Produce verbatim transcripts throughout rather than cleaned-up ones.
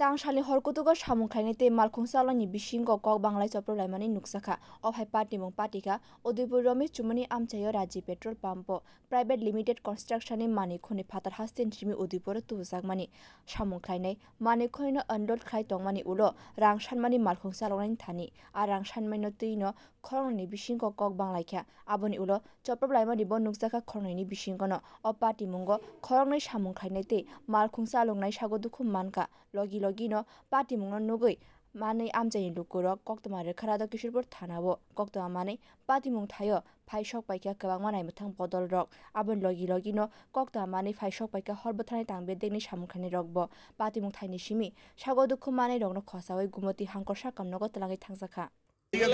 Tangsalni hor kutugo samung khlainai tei malkhung chalokni bisingo kok banglai choprok laimani nukjakha. O hai patimung patikha Udaipur Romesh Chumani amchaio Raji Petrol Pump o Private Limited Construction ni manwi khoni phatar hasteni simi Udaipur o tubujakmani samung khlainai. Manwi khonino unload khlai tongmani ulo rang sanmani malkhung chaloknani thani. A rang sanmaino twino khoroknwini bisingo kok banglaikha. Aboni ulo choprok laimani bo nukjakha khoroknwini bisingono. O patimungo khoroknwi samung khlainai tei malkhung chaloknai sago dukhu mankha. Logi logino patimungno nugwi manwi amchaini lukurok koktwma rwkha Radha Kishorpur thanao. Koktwma manwi patimung thaio phai sok paikha kwbangma naimwthang bodolrok. Aboni logi logino koktwma manwi phai sok paikha hor bwtharni tang bedekni samung khlainairokbo. Patimung thaini simi sago dukhu manwirokno khosaui Gumoti hangkor sakam nogo twlangwi thangjakha.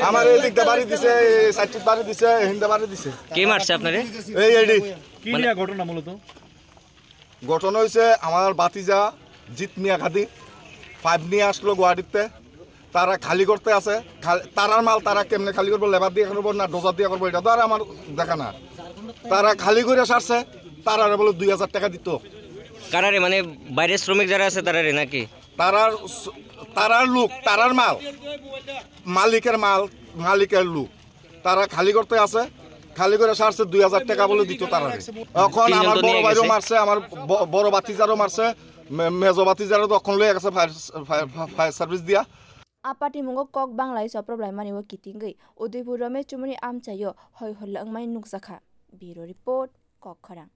আমার এই দিকটা বাড়ি দিছে, এই সাইডটা বাড়ি দিছে, এই হিন্দা বাড়ি দিছে। কে মারছে আপনারে? এই এডি। কি মানে নিয়ে ঘটনা মূলত? ঘটনা হয়েছে আমার ভাতিজা জিত মিয়া খাদি ফাইভ নিয়ে আসলো গুয়াহাটিতে। তারা খালি করতে আছে, খাল-, তারার মাল তারা কেমনে খালি করবো, লেবার দিয়ে করবো না ডোজার দিয়ে করবো, এটা তো আর আমার দেখা না। তারা খালি করে সারছে, তারা বলে দুই হাজার টাকা দিত। কারারে মানে বাইরের শ্রমিক যারা আছে তারারে নাকি? তারার স-, তারার লোক, তারার মাল, মালিকের মাল, মালিকের লোক। তারা খালি করতে আছে, খালি করে সারছে, দুই হাজার টাকা বলে দিত তারা। এখন তিনজন আমার তো বড় নিয়ে ভাইরও গেছে। মারছে, আমার ব-, বড় ভাতিজারও মারছে, মে-, মেজো ভাতিজারও তখন লয়ে গেছে ফায়ার, ফায়ার, ফায়ার সার্ভিস দিয়া। A patimungo kok banglai choprok laimani o kitingwi Udaipur Romesh Chumani amchaio hoi holla wngmani nukjakha. Bureau Report, Kokkhorang.